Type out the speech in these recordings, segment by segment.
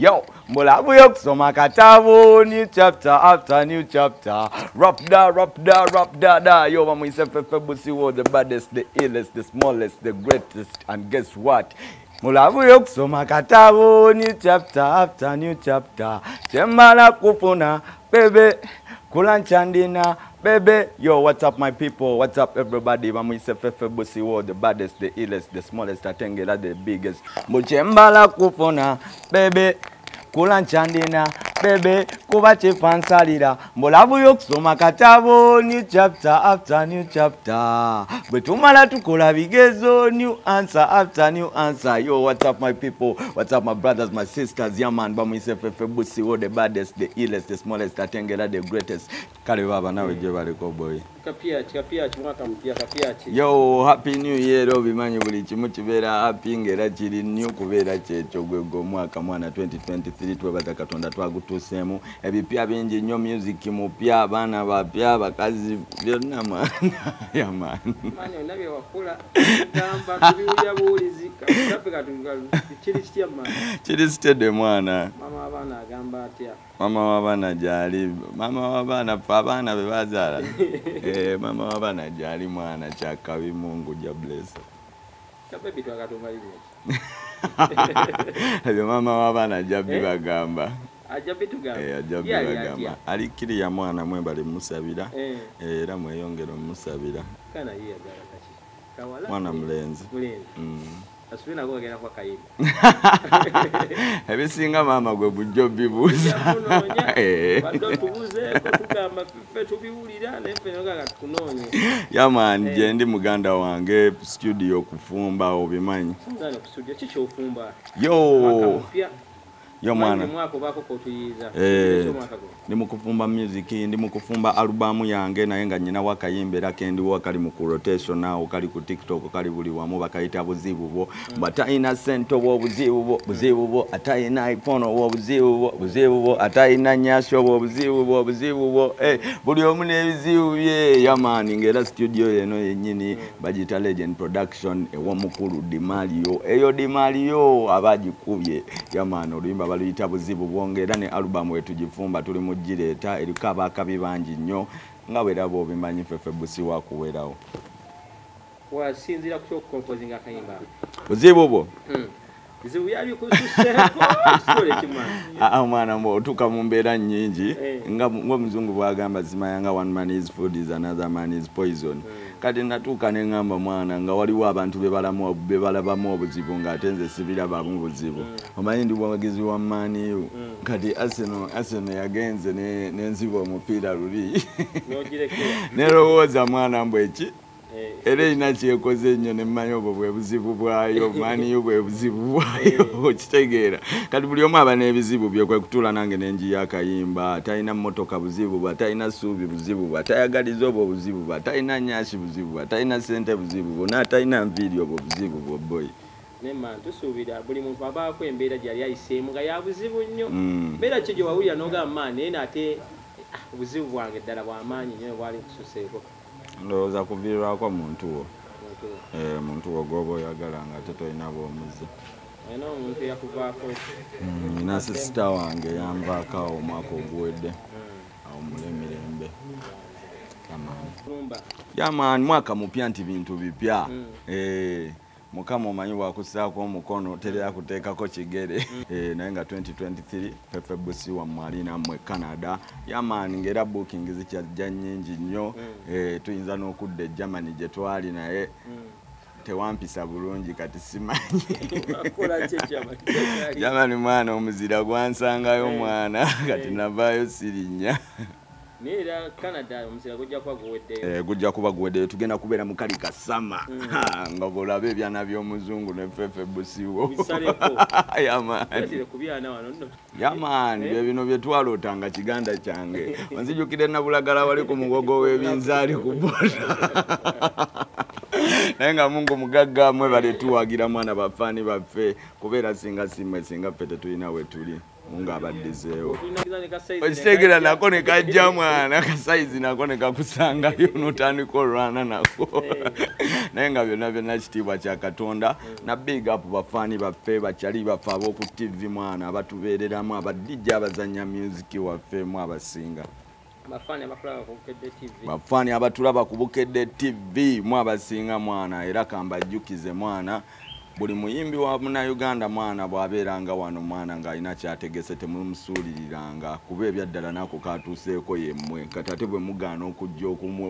Yo, mulabu yokusoma katabo, new chapter after new chapter. Rap da, rap da, rap da da. Yo, bamuyise Fefe Busiwo, the baddest, the illest, the smallest, the greatest. And guess what? Mulabu yokusoma katabo, new chapter after new chapter. Chemala kufuna, baby, kulanchandina. Baby, yo, what's up my people? What's up everybody? Bamuyise Fefe Busiwo, the baddest, the illest, the smallest, atengela, the biggest. Muchembala kufuna, baby, kulanchandina, baby, kuba chifansalira. Mulabu yokusoma katabo, new chapter after new chapter. Bwetumala tukola bigezo, new answer after new answer. Yo, what's up my people? What's up my brothers, my sisters? Yeah man, bamuyise Fefe Busiwo, the baddest, the illest, the smallest, atengela, the greatest. Kale baba nawe je baliko boy. Kapia mwaka mpya kapia chi. Yo, happy new year obimanyi buli kimu kibeera happy ngera kiri new kubeera kyekyo gwe gwo mwaka mwana 2023 twebaza Katonda twagutuuseemu ebipya bingi nnyo, music mupya, abaana bapya, bakazi byonna mwana. Yeah man. Mwana onabye wakula gamba tubiwulya buwulizi kafe katuga kiri kitya mwana. Kiri steady mwana. Mama abaana agamba atya? Mama w'abaana gyali, mama w'abaana ffe abaana be bazaala. Mama w'abaana gyali mwana kyakabi, Mungu ja bless. Kabebi twakatunga linnya. Ebyo mama w'abaana ajja bibagamba. Ajja bitugamba. Ajja bibagamba. Ali kiriya mwana mwebale musabira. Era mweyongere omusabira. Kana ye yagala kaki? Kawala. Mwana mulenzi. Mulenzi. Asubira nako kwa kayimba. Ebisinga mama gwe bujjo bibuuza. Badde tubuuzeeko tugamba ffe tubiwulira naye ffe noga tukunoonye. Yeah man, je ndi muganda wange studio kufumba obimanyi. Nzane ku studio ki ky'ofumba? Yo. Yo mwana. Mwaka obaako kotuyiza. Ndi mu kufumba music, ndi mu kufumba albamu yange naye nga nnyina wakayimba era kendiwo kali mu ku rotation awo, kali ku TikTok, kali buli wamu bakayita buzibu bwo. Batalina ssente obwo obuzibu bwo, buzibu bwo, atalina iPhone obwo obuzibu bwo, buzibu bwo, atalina nyashi obwo obuzibu bwo, buzibu bwo. Buli omu n'ebizibu bye. Yeah man, ng'era studio eno yennyini bagiyita Legend Production ew'omukulu Dimalio. Eyo Dimalio abagikubye. Yeah man, oluyimba baluyita buzibu bwongera ne album wetugifumba tuli mugireeta eriko abakabi bangi nnyo nga bwe raba obimanyi Fefe Busiwo akuwerawo. Wasinziira ku ky'okukompozinga akayimba. Buzibu bwo? Bizibu byabikususeeko kitole kimwana. Mwana mbo otuuka mu mbeera nnyingi nga ng'omuzungu bw'agamba zimayanga one man is food is another man is poison. Kati natuuka ne ŋŋamba mwana nga waliwo abantu be balabamu obuzibu ng'ate nze sibirabamu buzibu. Omanyi ndi muwagizi wa Man U. Kati Arsenal yagenze n'enziba omupiira luli. Nerowooza mwana mbwe ki? Era erina kyekoze ennyo ne mmanyi obwo bwe buzibu bwayo, Man U bwe buzibu bwayo, okitegeera. Kati buli omu aba n'ebizibu bye, kwe kutuula nange ne njiya akayimba, atalina mmotoka buzibu bwe, atalina ssuubi buzibu bwe, atayagaliza obwo buzibu bwe, atalina nyashi buzibu bwe, atalina ssente buzibu bwe, n'atalina nviiri obwo buzibu bwe boy. Ne man, tusuubira buli muntu abaako embeera gy'ali ayiseemu nga ya buzibu nnyo. Mbeera ki gye wawulira n'ogamba man naye ate obuzibu bwange ddala bw'amaanyi nnyo bwali bukususeeko? Ndowooza kuviirwako muntu wo. Muntu wo gw'oba oyagala nga ate tolina bw'omuzza. Olina omuntu eyakuvaako? Nina sisita wange yanvaako awo omwaka oguwedde. Awummule emirembe. Yeah man, mwaka mupya nti bintu bipya. Mukama omanyi bw'akussaako omukono teri akuteekako kigere. Naye nga 2023 Fefe Busiwo mwali nammwe Canada. Yeah man, ng'era booking zikyajja nnyingi nnyo. Tuyinza n'okudda e Germany gye twali naye tewampisa bulungi kati simanyi. Germany mwana omuzira gwansangayo mwana kati navaayo sirinnya. Naye era Canada omuzira gujja kuba guweddeyo. Gujja kuba guweddeyo, tugenda kubeera mu kali kasama. Nga bw'olaba ebyana by'omuzungu ne Fefe Busiwo. Bisaleko. Yeah man. Tuleetere ku byana wano nno. Yeah man, bye bino bye twalootanga kiganda kyange. Onzijukire Nabulagala wali ku mugogo w'ebinzaali ku boda. Naye nga Mungu mugagga mwebale tuwagira mwana bafaani baffe kubeera singa simmwe singa ffe tetulina we tuli. Mungu abaddizeewo. Okitegeera nako ne kajja mwana kasayizi nako ne kakusangayo n'otandika olwana nako. Naye nga byonna byonna kitiibwa kya Katonda. Na big up bafaani baffe, bakyali baffe ab'oku TV mwana, abatubeereramu, abadijja abazannya music waffe mu abasinga. Bafaani abatulaba ku Bukedde TV mu abasinga mwana, era kambajjukize mwana, buli muyimbi wa Munnayuganda mwana bw'abeeranga wano mwana ng'alina kyategese temumusuuliriranga, kuba ebyaddala nako katuuseeko yemmwe. Kati ate bwe mugaana okujja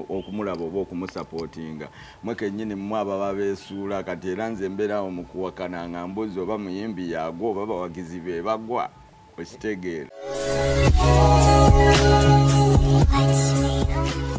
okumulaba oba okumusapootinga, mwe kennyini mmwe ababa beesuula. Kati era nze mbeerawo mu kuwakana nga mbuzi oba muyimbi yaagwa oba bawagizi be bagwa, okitegeera. Lights me up.